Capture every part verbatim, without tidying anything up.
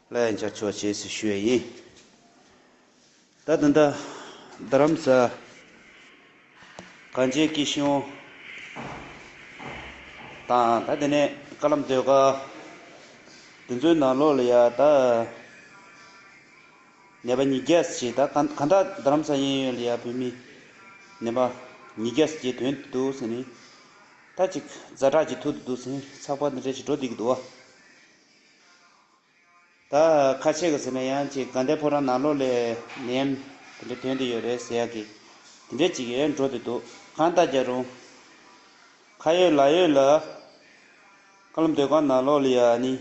ལ་ཡང་བཅར་ཆོག་བྱས་སུ་ཞུ་ཡ་ཡིན། ད་ད་ལྟ་རྡ་རམ་ས་གངས་ཅན་སྐྱིད་གཤོངས་དང་ད་དེ་ནས་ཀ་ལམ་ཟློས་གར་དེ་ཚོའི་ནང་ལོགས་ལ་ཡ་ད་ནད་པ་ཉིས་བརྒྱ་ཞིག་ད་གང་གང་ལྟར་རྡ་རམ་ས་གཡས་གཡོན་ལ་ཡ་བོད་མི་ནད་པ་ཉིས་བརྒྱ་ཞིག་ཐོན་འདུག་ཟེར་ནས་ད་ཅིག་ཛ་དྲག་ཅིག་ཐུག་འདུག་ཟེར་ཚགས་པར་འདི་འདྲ་ཞིག་འགྲོ་བསྡད་ཀྱི་འདུག་བ། ད་ཁ་ཤས་ཀྱིས་ཟེར་ན་ཡང་ཅིག་དགའ་ལྡན་ཕོ་བྲང་ནང་ལོགས་ལ་ནད་ཡམས་དེ་འདྲ་ཐོན་བསྡད་ཡོད་རེད་ཟེར་ཡག་གི་དེ་འདྲ་ཅིག་ཡོད་འགྲོ་བསྡད་འདུག་གང་ལྟར་ཀྱང་རུང་ཁ་ཡོད་ལག་ཡོད་ལ་ཀ་ལམ་ཟློས་གར་ནང་ལོགས་ལ་ཡ་ནི་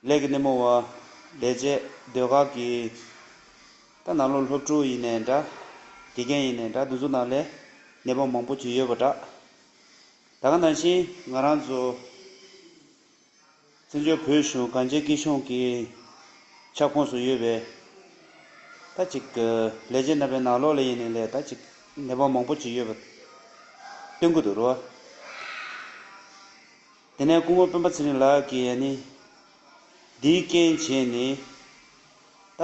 ལས་ཀྱི་སྣེ་མོ་བ་ལས་བྱེད་ཟློས་གར་གྱི་ད་ནང་ལོགས་སློབ་ཕྲུག་ཡིན་ནའི་འདྲ་དགེ་རྒན་ཡིན་ནའི་འདྲ་དེ་ཚོ་ནང་ལ་ནད་པ་མང་པོ་ཅིག་ཡོད་པ་འདྲ། ད་ག་ནང་བཞིན་ང་རང་ཚོ་བཙན་བྱོལ་བོད་གཞུང་གངས་ཅན་སྐྱིད་གཤོངས་ཀྱི་ཁྱབ་ཁོངས་སུ་ཡོད་པའི་ད་ཅིག་ལས་བྱེད་རྣམ་པའི་ནང་ལོགས་ལ་ཡིན་ནའི་ལས་ད་ཅིག་ནད་པ་མང་པོ་ཅིག་ཡོད་པ་སྟོན་གྱི་འདུག་རོ། དེ་ནས་སྐུ་ངོ་སྤེན་པ་ཚེ་རིང་ལགས་ཀྱིས་ནི་འདིའི་རྐྱེན་བྱས་ནས་ད་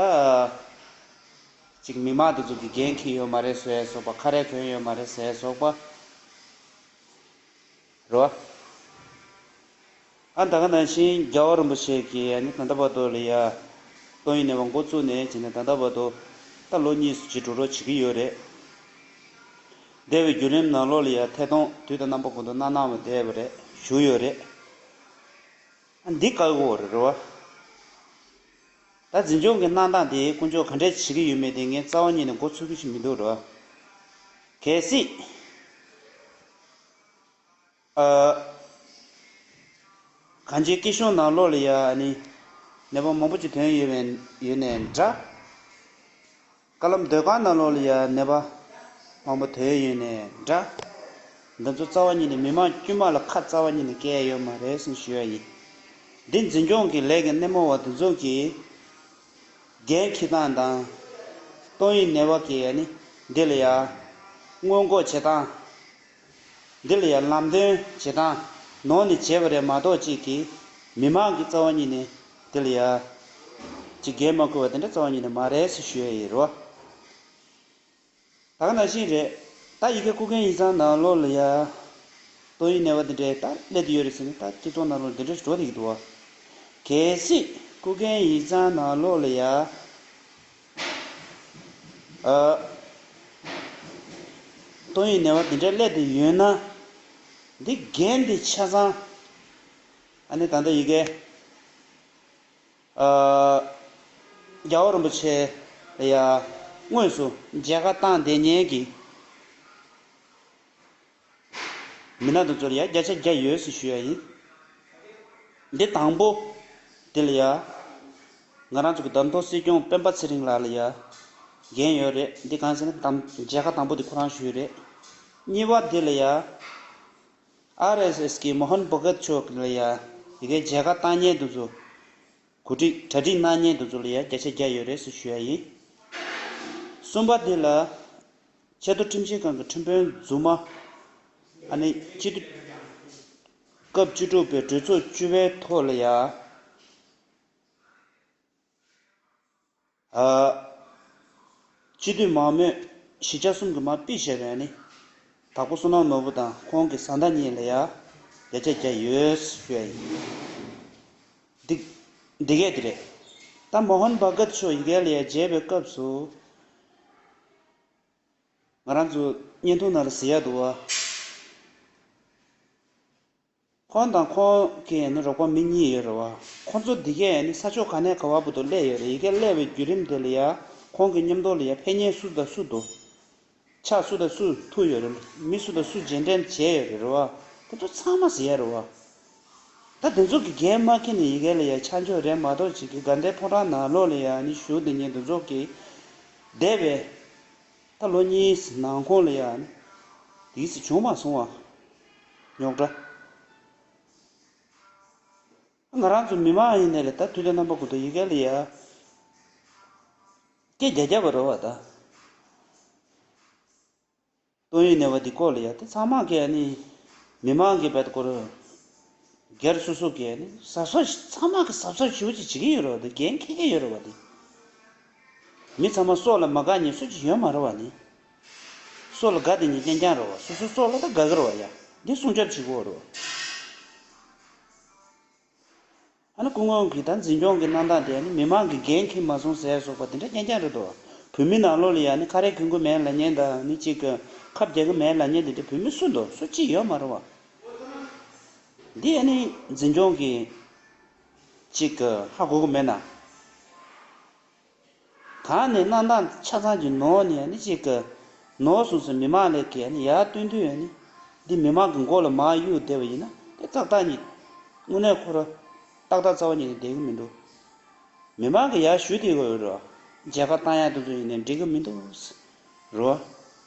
ཅིག་མི་མང་དེ་ཚོ་གི་འགན་འཁྱེར་ཡོད་མ་རེད་ཟེར་སོགས་པ་ཁ་རས་གྱོན་ཡོད་མ་རེད་ཟེར་སོགས་པ། རེད་བ། ཨ་ད་ག་ནང་བཞིན་རྒྱལ་བ་རིན་པོ་ཆེ་གིས་ཨ་ནི་ད་ལྟ་བར་དུ་ལ་ཡ་ཏོག་དབྱིབས་ནད་པ་འགོ་བཙུགས་ནས་བྱས་ནས་ད་ལྟ་བར་དུ་ད་ལོ་གཉིས་སུ་ཅིག་འགྲོ་གྲབས་བྱེད་ཀྱི་ཡོད་རེད། འདས་པའི་བརྒྱུད་རིམ་ནང་ལོགས་ལ་ཡ་ཐད་གཏོང་དུས་དང་རྣམ་པ་ཀུན་ཏུ་གནང་གནང་བ་བསྡད་པ་རེད་ཞུ་ཡོད་རེད། ཨ་འདི་བཀག་དགོས་རེད་རེད་བ། ད་འཛིན་སྐྱོང་གི་གནང་སྟངས་དེ་དཀོན་མཆོག་ག་འདྲས་བྱེད་ཀྱི་ཡོད་མེད་དེ་ངས་རྩ་བ་ཉིད་ནས་མགོ་ཚོད་ཀྱི་ཞིག་མི་འདུག་རེད་བ། གལ་སྲིད། ཨ། གངས་ཅན་སྐྱིད་གཤོངས་ནང་ལོགས་ལ་ཡ་ནི་ནད་པ་མང་པོ་ཅིག་ཐོན་ཡོད་པའི་ཡོད་ནའི་འདྲ། ཀ་ལམ་ཟློས་གར་ནང་ལོགས་ལ་ཡ་ནད་པ་མང་པོ་ཐོན་ཡོད་ནའི་འདྲ། འདི་ཚོ་རྩ་བ་ཉིད་ནས་མི་མང་དཀྱུས་མ་ལ་ཁ་རྩ་བ་ཉིད་ནས་བཀལ་ཡོད་མ་རེད་ཟེར་ཞུ་ཡ་ཡིན། འདི་འཛིན་སྐྱོང་གི་ལས་ཀྱི་སྣེ་མོ་བ་དེ་ཚོ་གིས་འགན་འཁྱེར་སྟངས་དང་ཏོག་དབྱིབས་ནད་པ་གི་ཡ་ནི་འདི་ལ་ཡ་སྔོན་འགོག་བྱེད་སྟངས། འདི་ལ་ཡང་ལམ་སྟོན་བྱེད་སྟངས་ནང་ནས་བྱས་པ་རེད་མ་གཏོགས་ཅིག་གིས་མི་མང་གི་རྩ་བ་ཉིད་ནས་འདི་ལ་ཡང་ཅིག་འགན་མ་འཁུར་བ་དེ་འདྲ་རྩ་བ་ཉིད་ནས་མ་རེད་ཟེར་ཞུ་ཡ་ཡིན་རོ། ད་ག་ནང་བཞིན་རེད། ད་ཡི་གེ་སྐུ་མཁྱེན་ཡིག་ཚང་ནང་ལོགས་ལ་ཡང་ཏོག་དབྱིབས་ནད་པ་འདི་འདྲའི་ད་སླེབས་ཏེ་ཡོད་རེད་ཟེར་ནས་ད་སྤྱི་ཚོགས་ནང་ལོགས་འདི་འདྲ་ཞིག་འགྲོ་བསྡད་ཀྱི་འདུག་བ། གལ་སྲིད་སྐུ་མཁྱེན་ཡིག་ཚང་ནང་ལོགས་ལ་ཡང་། ཨ། ཏོག་དབྱིབས་ནད་པ་འདི་འདྲ་སླེབས་ཏེ་ཡོད་ན། འདི་འགན་འདི་ཆ་ཚང་། ཨ་ནི་ད་ལྟ་ཡི་གེ་ཨ། རྒྱལ་བ་རིན་པོ་ཆེ་ལ་ཡ་དངོས་སུ་མཇལ་ཁ་བཏང་བསྡད་མཁན་གྱི། མི་སྣ་དེ་ཚོར་ཡང་བརྒྱ་ཆ་བརྒྱ་ཡོད་ཟེར་ཞུ་ཡ་ཡིན། འདི་དང་པོ། དེ་ལ་ཡ། ང་རང་ཚོ་གི་བདམས་ཐོན་སྲིད་སྐྱོང་སྤེན་པ་ཚེ་རིང་ལགས་ལ་ཡ། འགན་ཡོད་རེད། འདི་གང་ཟེར་ན་དང་མཇལ་ཁ་དང་པོ་དེ་ཁོ་རང་ཞུས་རེད། གཉིས་པ་དེ་ལ་ཡ། ཨར་ཨེས་ཨེས་ཀྱི་མོ་ཧན་བྷ་གཏ་མཆོག་ལ་ཡ། ཡི་གེ་མཇལ་ཁ་བཏང་མཁན་དེ་ཚོ། གོ་སྒྲིག་གྲ་སྒྲིག་གནང་མཁན་དེ་ཚོ་ལ་ཡ་བརྒྱ་ཆ་བརྒྱ་ཡོད་རེད་ཟེར་ཞུ་ཡ་ཡིན། གསུམ་པ་དེ་ལ། ཆེས་མཐོ་ཁྲིམས་ཞིབ་ཁང་གི་ཁྲིམས་དཔོན་རྫུན་མ། ཨ་ནི་སྤྱི་འཐུས། སྐབས་བཅུ་དྲུག་པའི་གྲོས་ཚོགས་བཅུ་པའི་ཐོག་ལ་ཡ། ཨ། སྤྱི་འཐུས་མང་མོས་གཞིས་ཆགས་གསུམ་གྱི་མར་ཕུད་བཞག་པའི་ནི། དྭགས་པོ་བསོད་ནམས་ནོར་བུ་དང་ཁོང་གི་བཟའ་ཟླ་གཉིས་ལ་ཡ། བརྒྱ་ཆ་བརྒྱ་ཡོད་ཞུ་ཡ་ཡིན། འདི། འདི་གས་འདི་རེད། ད་མོ་ཧན་བྷ་གཏ་མཆོག་ཡི་གེ་ལ་ཡ་མཇལ་བའི་སྐབས་སུ། ང་རང་ཚོ་བརྙན་ཐུང་ནང་ལ་གཟིགས་ཡ་འདུག་བ། ཁོང་དང་ཁོང་གི་ནི་རོགས་པ་མི་གཉིས་ཡོད་རེད་བ། ཁོང་ཚོ་འདི་གས་ནི་ས་ཕྱོགས་ག་ནས་ག་བ་བར་དུ་སླེབས་ཡོད་རེད། ཡི་གེ་སླེབས་པའི་བརྒྱུད་རིམ་དེ་ལ་ཡ། ཁོང་གི་མཉམ་དུ་ལ་ཡ་ཕེབས་མཁན་སུ་དང་སུ་འདུག་ཕྱག་སུ་དང་སུ་ཐུག་ཡོད་རེད། མི་སུ་དང་སུ་རྗེས་དྲན་བྱས་ཡོད་རེད་རེད་བ། དེ་ཚོ་ཚང་མ་གཟིགས་ཡ་རེད་བ། ད་དེ་ཚོ་གི་འགན་མ་འཁྱེར་ནས་ཡི་གེ་ལ་ཡ་ཆ་འཇོག་རེད་མ་གཏོགས་ཅིག་གི་དགའ་ལྡན་ཕོ་བྲང་ནང་ལོགས་ལ་ཡ་ནི་བཞུགས་བསྡད་མཁན་དེ་ཚོ་གི་འདས་པའི་ད་ལོ་གཉིས་ནང་ཁོངས་ལ་ཡ་ནི་དེ་ཚོ་བྱུང་མ་སོང་བ། རྙོག་དྲ། ང་རང་ཚོ་མི་མང་ཡིན་ནའི་ལ་ད་དུས་དང་རྣམ་པ་ཀུན་ཏུ་ཡི་གེ་ལ་ཡ་སྐད་རྒྱག་རྒྱག་པ་རེད་བ་ད། ཏོག་དབྱིབས་ནད་པ་འདི་སྐོར་ལ་ཡ་དེ་ཚང་མ་གིས་ནི་མི་མང་གི་བར་དུ་སྐོར་ སྒེར་སོ་སོ་གིས་ནི་གཟབ་གཟབ་ཚང་མ་གིས་གཟབ་གཟབ་ཞེ་པོ་ཅིག་བྱེད་ཀྱི་ཡོད་རེད་བ། དེ་འགན་འཁྱེར་གྱི་ཡོད་རེད་བ། དེ་མི་ཚང་མ་སྲོག་ལ་མ་དགའ་མཁན་སུ་ཅིག་ཡོད་མ་རེད་བ། ནི་སྲོག་ལ་དགའ་བསྡད་མཁན་རྐྱང་རྐྱང་རེད་བ། སོ་སོའི་སྲོག་ལ་ད་དགའ་གི་རེད་བ། ཡ་འདི་སྲུང་སྐྱོབ་བྱེད་དགོས་རེད་བ། ཨ་ནི་སྐུ་ངོ་གིས་ད་འཛིན་སྐྱོང་གི་གནང་སྟངས་དེ་ནི་མི་མང་གི་འགན་འཁྱེར་མ་སོང་ཟེར་སོགས་པ་དེ་འདྲ་རྐྱང་རྐྱང་རེད་དོ། བོད་མི་ནང་ལོགས་ལ་ཡ་ནི་ཁ་རས་གྱོན་གྱི་མེད་ལབ་མཁན་དང་ནི་གཅིག་གི་ཁབ་རྒྱག་གི་མེད་ལབ་མཁན་དེ་འདྲ་བོད་མི་སུ་འདུག་སུ་གཅིག་ཡོད་མ་རེད་བ། འདི་ཨ་ནི་འཛིན་སྐྱོང་གི་གཅིག་གི་ཧ་གོ་གི་མེད་ན། གང་ནས་གནང་སྟངས་ཆ་ཚང་གི་ནོར་ནས་ནི་གཅིག་གི་ནོར་སོང་ཟེར་མི་མང་ལས་ཀྱིས་ནི་ཡར་སྟོན་དུས་ནི་འདི་མི་མང་གི་མགོ་ལ་མར་གཡུག་བསྡད་པ་ཡིན་ན་དེ་ཏག་ཏག་ཉིད་དངོས་གནས་ཁོ་ར་ཏག་ཏག་རྩ་བ་ཉིད་ནས་བསྡད་གི་མི་འདུག་མི་མང་གི་ཡར་ཞུ་བསྡད་དགོས་ཡོད་རེད། མཇལ་ཁ་བཏང་ཡག་དེ་ཚོ་ཡིན་ནའི་འགྲིག་གི་མི་འདུག་རེད་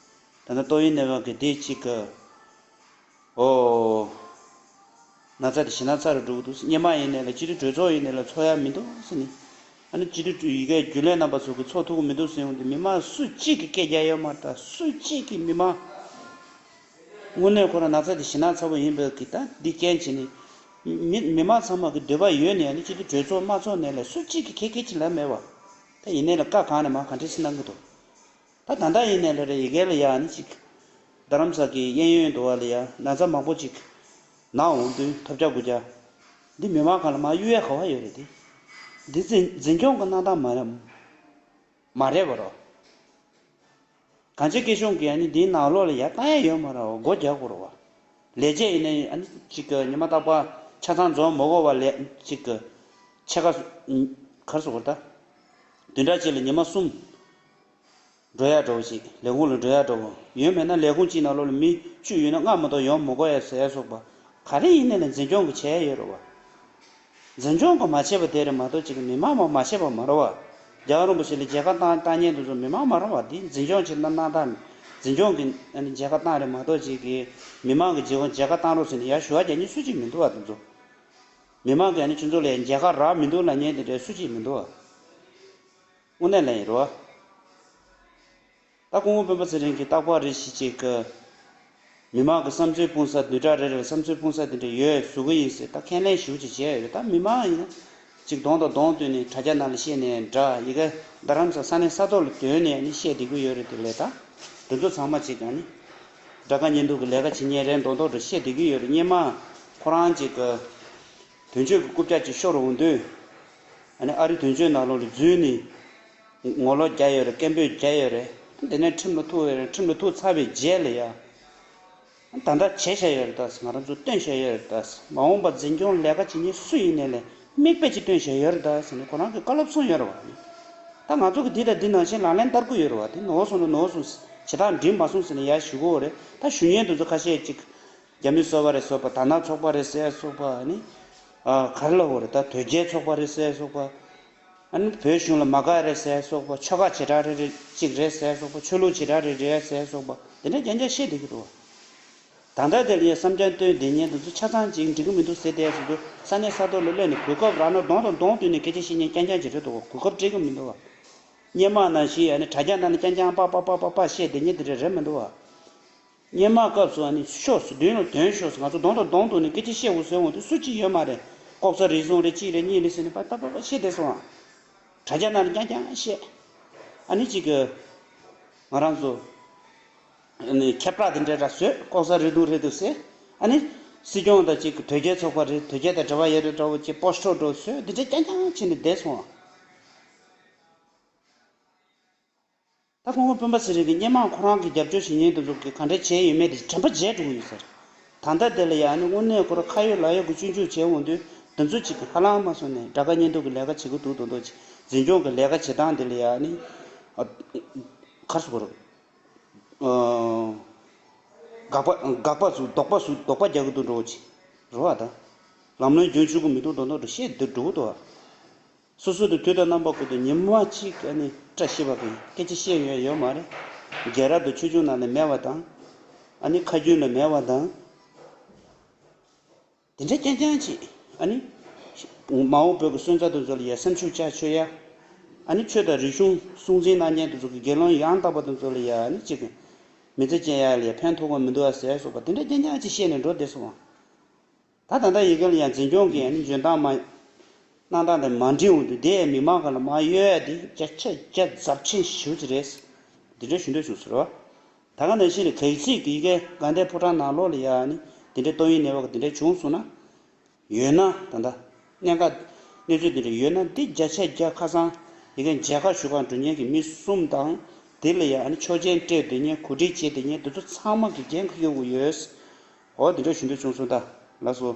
བ། ད་ལྟ་ཏོག་དབྱིབས་ནད་པ་གི་དེ་གཅིག་གི་ཨོ། ན་ཚ་དེ་ཞེད་སྣང་ཚ་རུ་འགྲོ་གི་འདུག་སྙེ་མ་ཡིན་ནའི་ལ་སྤྱི་འཐུས་གྲོས་ཚོགས་ཡིན་ནའི་ལ་འཚོགས་ཡ་མི་འདུག་ཟེར་ནས། ཨ་ནི་སྤྱི་འཐུས་ཡི་གེ་རྒྱུན་ལས་རྣམ་པ་ཚོ་གིས་འཚོགས་ཐུབ་ཀྱི་མི་འདུག་ཟེར་ཡོང་དུས་མི་མང་སུ་གཅིག་གིས་སྐད་རྒྱག་ཡོད་མ་རེད། ད་སུ་གཅིག་གིས་མི་མང་དངོས་གནས་ཁོ་རང་ན་ཚ་དེ་ཞེད་སྣང་ཚ་པོ་ཡིན་པའི་གི་ད་འདི་རྐྱེན་བྱས་ནས་མི་མི་མང་ཚང་མ་གི་འདོད་པ་ཡོད་ནའི་ཨ་ནི་སྤྱི་འཐུས་གྲོས་ཚོགས་མ་འཚོགས་ནའི་ལ་སུ་གཅིག་གིས་ཁེ་ཁེ་ཅིག་ལབ་མེད་པ། ད་ཡིན་ནའི་ལ་བཀའ་གང་ནས་མར་ག་འདྲ་ཞིག་གནང་གི་འདུག་ད་ད་ལྟ་ཡིན་ནའི་ལ་རེ་ཡི་གེ་ལ་ཡ་ནི་ཅིག་རྡ་རམ་ས་གི་གཡས་གཡོན་དུ་བ་ལ་ཡ་ན་ཚ་མང་པོ་ཅིག་ན་འོང་དུས་ཐོབ་རྒྱ་དགུ་རྒྱ་འདི་མི་མང་གང་ལ་མར་གཡུག་ཡ་ག་བ་ཡོད་རེད། དེ་འདི་འཛིན་འཛིན་སྐྱོང་གི་གནང་སྟངས་མ་རེད། མ་རེད་བ་རོ། གང་ཅི་སྐྱིད་གཤོངས་ཀྱི་ཡ་ནི་འདིའི་ནང་ལོགས་ལ་ཡ་བཏང་ཡ་ཡོད་མ་རེད་བ། སྒོ་རྒྱག་དགོས་རེད་བ། ལས་བྱེད་ཡིན་ནའི་ཨ་ནི་ཅིག་གི་ཉི་མ་རྟག་པར་ཆ་ཚང་འཛོམས་མ་དགོས་བ། ལས་ཅིག་གི་ཕྱེད་ཀ་གར་སོང་བ་ད་བདུན་ཕྲག་གཅིག་ལ་ཉི་མ་གསུམ་འགྲོ་ཡ་འདྲ་བོ་ཞིག་ལས་ཁུངས་ལ་འགྲོ་ཡ་འདྲ་བོ་ཡོད་མེད་ན་ལས་ཁུངས་གཅིག་ནང་ལོགས་ལ་མི་བཅུ་ཡོད་ན་ལྔ་མ་གཏོགས་ཡོང་མི་དགོས་ཡ་ཟེར་སོགས་པ་ག་རེ་ཡིན་ནའི་ལ་འཛིན་སྐྱོང་གི་བྱས་ཡོད་རེད་བ། འཛིན་སྐྱོང་གི་མ་བྱས་པ་དེ་རེད་མ་གཏོགས་ཅིག་མི་མང་མ་མ་བྱས་པ་མ་རེད་བ། རྒྱལ་བ་རིན་པོ་ཆེ་ལ་མཇལ་ཁ་བཏང་བཏང་མཁན་དེ་ཚོ་མི་མང་མ་རེད་བ། དེ་འཛིན་སྐྱོང་བྱེད་ན་གནང་སྟངས་འཛིན་སྐྱོང་གི་མཇལ་ཁ་བཏང་རེད་མ་གཏོགས་ཅིག་གི་མི་མང་གི་མཇལ་ཁ་བཏང་རོགས་ཟེར་ནས་ཡར་ཞུ་བ་རྒྱག་མཁན་སུ་གཅིག་མི་འདུག་བ། དེ་ཚོ་མི་མང་གིས་ནི་ཁྱོད་ཚོ་ལ་མཇལ་ཁ་རག་མི་འདུག་ལབ་མཁན་དེ་འདྲ་སུ་གཅིག་མི་འདུག་བ། དངོས་གནས་ལ་ཡིན་རོ། ད་སྐུ་ངོ་སྤེན་པ་ཚེ་རིང་གིས་རྟག་པར་རེ་ཞིག་ཅིག་གི་མི་མང་གི་བསམ་ཚུལ་སྤུངས་ས་བདུན་ཕྲག་རེ་རེར་བསམ་ཚུལ་སྤུངས་ས་དེ་འདྲ་ཡོད་བཟོ་གི་ཡིན་ཟེར། ད་ཁས་ལེན་ཞུ་ཅིག་བྱས་ཡོད་རེད། ད་མི་མང་ཡིན་ན་ཅིག་གདོང་དང་གདོང་བསྟུན་ནས་དྲ་རྒྱ་ནང་ལ་བཤད་ནས་འདྲ། ཡི་གེ་རྡ་རམ་ས་ས་གནས་ས་ཐོག་ལ་ཐོན་ནས་ནི་བཤད་བསྡད་ཀྱི་ཡོད་རེད། དེ་ལས་ད་འདི་ཚོ་ཚང་མ་ཅིག་ཀྱང་ནི་དགྲ་དགའ་གཉེན་སྡུག་གི་ལས་ཀ་བྱེད་མཁན་རེད་མདོག་མདོག་འདྲ་བཤད་བསྡད་ཀྱི་ཡོད་རེད། སྔོན་མ་ཁོ་རང་ཅིག་གི་དོན་གཅོད་ཀྱི་རྐུབ་བཀྱག་ཅིག་ཤོར་འོང་དུས། ཨ་ནི་ཨ་རི་དོན་གཅོད་ནང་ལོགས་ལ་འཛུལ་ནས་ངོ་ལོག་རྒྱག་ཡོད་རེད། སྐད་འབོད་རྒྱག་ཡོད་རེད། དེ་ནས་ཁྲིམས་ལ་ཐུག་ཡོད་རེད། ཁྲིམས་ལ་ཐུག་ཚར་བའི་རྗེས་ལ་ཡ། ད་ལྟ་བྱས་བཞག་ཡོད་རེད་ད། ང་རང་ཚོ་སྟོན་བཞག་ཡོད་རེད་ད། མ་འོངས་པ་འཛིན་སྐྱོང་ལས་ཀ་བྱེད་མཁན་སུ་ཡིན་ནའི་ལས་མིག་དཔེ་ཅིག་སྟོན་བཞག་ཡོད་རེད་ད་ཟེར་ནས་ཁོ་རང་གིས་བཀའ་སློབ་གསུངས་ཡོད་རེད་བ། ད་ང་ཚོ་གིས་འདི་དང་འདི་ནང་བཞིན་ལག་ལེན་བསྟར་དགོས་ཡོད་རེད་བ། དེ་ནོར་སོང་ན་ནོར་སོང་། བྱེད་སྟངས་འགྲིག་མ་སོང་ཟེར་ནས་ཡར་ཞུ་དགོས་རེད། ད་ཞུ་མཁན་དེ་ཚོ་ཁ་ཤས་ཅིག་རྒྱ་མི་སོ་པ་རེད་ཟེར་བ། དར་ནག་ཚོགས་པ་རེད་ཟེར་སོགས་པ། ཨ་ནི་ཨ་ག་རེ་ལབ་དགོས་རེད། ད་དོལ་རྒྱལ་ཚོགས་པ་རེད་ཟེར་སོགས་པ། ཨ་ནི་བོད་གཞུང་ལ་མ་དགའ་རེད་ཟེར་སོགས་པ། ཆོལ་ཁ་བྱེ་བྲག་རེ་རེ་གཅིག་རེད་ཟེར་སོགས་པ། ཆོས་ལུགས་བྱེ་བྲག་རེ་རེད་ཟེར་སོགས་པ། དེ་འདྲ་རྐྱང་རྐྱང་བཤད་བསྡད་ཀྱི་འདུག་ད་ལྟ་དེ་ལ་ཡང་བསམ་འཆར་བཏོན་བསྡད་མཁན་དེ་ཚོ་ཆ་ཚང་ཅིག་འགྲིག་གི་མི་འདུག་ཟེར་བསྡད་ཡ་ཚོ་ས་གནས་ས་ཐོག་ལ་སླེབས་ནས་གོ་སྐབས་རག་ན་གདོང་དང་གདོང་བསྟུན་ནས་སྐད་ཆ་བཤད་མཁན་རྐྱང་རྐྱང་ཅིག་རེད་འདུག་གོ་སྐབས་སྤྲད་ཀྱི་མི་འདུག་བ། སྔོན་མ་ནང་བཞིན་ཨ་ནི་དྲ་རྒྱ་ནང་ནས་རྐྱང་རྐྱང་པག་པག་པག་པག་པག་བཤད་བསྡད་མཁན་དེ་འདྲ་རེད་མི་འདུག་བ། སྔོན་མ་སྐབས་སུ་ཨ་ནི་ཤོག་ཟེར། མདུན་ལ་ཐོན་ཤོག་ཟེར། ང་ཚོ་གདོང་དང་གདོང་བསྟུན་ནས་སྐད་ཆ་བཤད་དགོས་ཟེར་འོང་དུས་སུ་གཅིག་ཡོད་མ་རེད། ལྐོག་ཟ་རེ་ཟུང་རེད། གཅིག་རེད། གཉིས་རེད་ཟེར་ནས་པ་ཏག་ཏག་ཏག་བཤད་བསྡད་སོང་ཨ། དྲ་རྒྱ་ནང་ལ་རྐྱང་རྐྱང་བཤད། ཨ་ནི་གཅིག་གི་ང་རང་ཚོ་ཨ་ནི་ཁྱབ་བསྒྲགས་དེ་འདྲ་འདྲ་བཟོས། ལྐོག་ཟ་རེད་འདུག་རེད་འདུག་ཟེར། ཨ་ནི་སྲིད་སྐྱོང་དང་གཅིག་གི་དོལ་རྒྱལ་ཚོགས་པ་རེད། དོལ་རྒྱལ་དང་འབྲེལ་བ་ཡོད་རེད་འདྲ་བོ་ཅིག་པོ་སི་ཊར་འདྲ་བོ་བཟོས། འདི་འདྲ་རྐྱང་རྐྱང་བྱས་ནས་བསྡད་སོང་ཨ། ད་སྐུ་ངོ་སྤེན་པ་ཚེ་རིང་གིས་སྔོན་མ་ཁོ་རང་གི་རྒྱབ་སྐྱོར་བྱེད་མཁན་དེ་ཚོ་གིས་ག་འདྲ་བྱས་ཡོད་མེད་དེ་དྲན་པ་བརྗེད་འགྲོ་གི་ཡོད་ཟེར། ད་ལྟ་དེ་ལ་ཡང་ནི་དངོས་གནས་ཁོ་རང་ཁ་ཡོད་ལག་ཡོད་ཀྱི་སྐྱོན་བརྗོད་བྱས་འོང་དུས་འདི་ཚོ་གཅིག་གི་ཧ་ལམ་མ་སོང་ནས་དགྲ་དགའ་གཉེན་སྡུག་གི་ལས་ཀ་བྱེད་ཀྱི་འདུག་མདོག་མདོག་ཅིག་འཛིན་སྐྱོང་གི་ལས་ཀ་བྱེད་སྟངས་དེ་ལ་ཡང་ནི་ཨ་གར་སོང་བ་རེད། ཨ་དགག་པ་དགག་པ་ཚོ་དོགས་པ་ཚོ་དོགས་པ་རྒྱག་གི་འདུག་འདྲ་བོ་ཅིག་རེད་བ། ད་ལམ་ལྷོང་རྒྱུན་ཆུད་ཀྱི་མི་འདུག་མདོག་མདོག་འདྲ་བཤད་འདུག་འགྲོ་གི་འདུག་བ། སོ་སོ་དང་དུས་དང་རྣམ་པ་ཀུན་ཏུ་ཉི་མ་གཅིག་ཨ་ནི་བཀྲ་ཤིས་པ་གི་སྐད་ཆ་བཤད་ཡོད་ཡོད་མ་རེད། རྒྱལ་རབས་དང་ཆོས་འབྱུང་ནང་ནས་མེད་པ་དང་། ཨ་ནི་ཁ་རྒྱུན་ལ་མེད་པ་དང་། དེ་འདྲ་རྐྱང་རྐྱང་ཅིག་ཨ་ནི་མ་འོངས་བོད་ཀྱི་སོན་རྩ་དེ་ཚོ་ལ་ཡ་སེམས་ཤུགས་ཆག་ཆོད་ཡ། ཨ་ནི་ཆོས་དང་རིག་གཞུང་སྲུང་འཛིན་གནང་མཁན་དེ་ཚོ་གི་དགེ་སློང་ཡང་དག་པ་དེ་ཚོ་ལ་ཡ་ཨ་ནི་གཅིག་མི་ཚེ་སྐྱེལ་ཡ་ལ་ཡ་ཕན་ཐོགས་པ་མི་འདུག་ཨ་ཟེར་སོགས་པ་དེ་འདྲ་རྐྱང་རྐྱང་ཅིག་བཤད་ནས་འགྲོ་བསྡད་སོང་བ། ད་ད་ལྟ་ཡི་གེ་ལ་ཡང་འཛིན་སྐྱོང་གི་ཨ་ནི་འཇོན་ཐང་མ་གནང་སྟངས་དེ་མ་འགྲིག་འོང་དུས་དེ་མི་མང་ག་ལ་མ་གཡོལ་ཡ་དེ་བརྒྱ་ཆ་བརྒྱ་ཚབས་ཆེན་ཞེ་པོ་ཅིག་རེད། འདི་འདྲ་ཞུ་འདོད་བྱུང་ཟེར་བ། ད་ག་ནང་བཞིན་གྱི་གེགས་སེལ་གྱི་ཡི་གེ་དགའ་ལྡན་ཕོ་བྲང་ནང་ལོགས་ལ་ཡ་ཨ་ནི་འདི་འདྲའི་ཏོག་དབྱིབས་ནད་པ་གི་འདི་འདྲ་བྱུང་སོང་ན། ཡོད་ན་ད་ལྟ་གནད་འགག་གནས་ཚུལ་འདི་འདྲ་ཡོད་ན་འདི་བརྒྱ་ཆ་བརྒྱ་ཁ་སང་ཡི་གེ་མཇལ་ཁ་ཞུ་གར་འགྲོ་མཁན་གྱི་མི་གསུམ་དང་དེ་ལ་ཡ་ཨ་ནི་ཆོག་མཆན་སྤྲད་སྡོད་མཁན་གོ་སྒྲིག་བྱེད་སྡོད་མཁན་འདི་ཚོ་ཚང་མ་གི་འགན་འཁུར་ཡོང་གི་ཡོད། འོ་འདི་འདྲ་ཞུ་འདོད་བྱུང་སོང་ད། ལགས་སོ།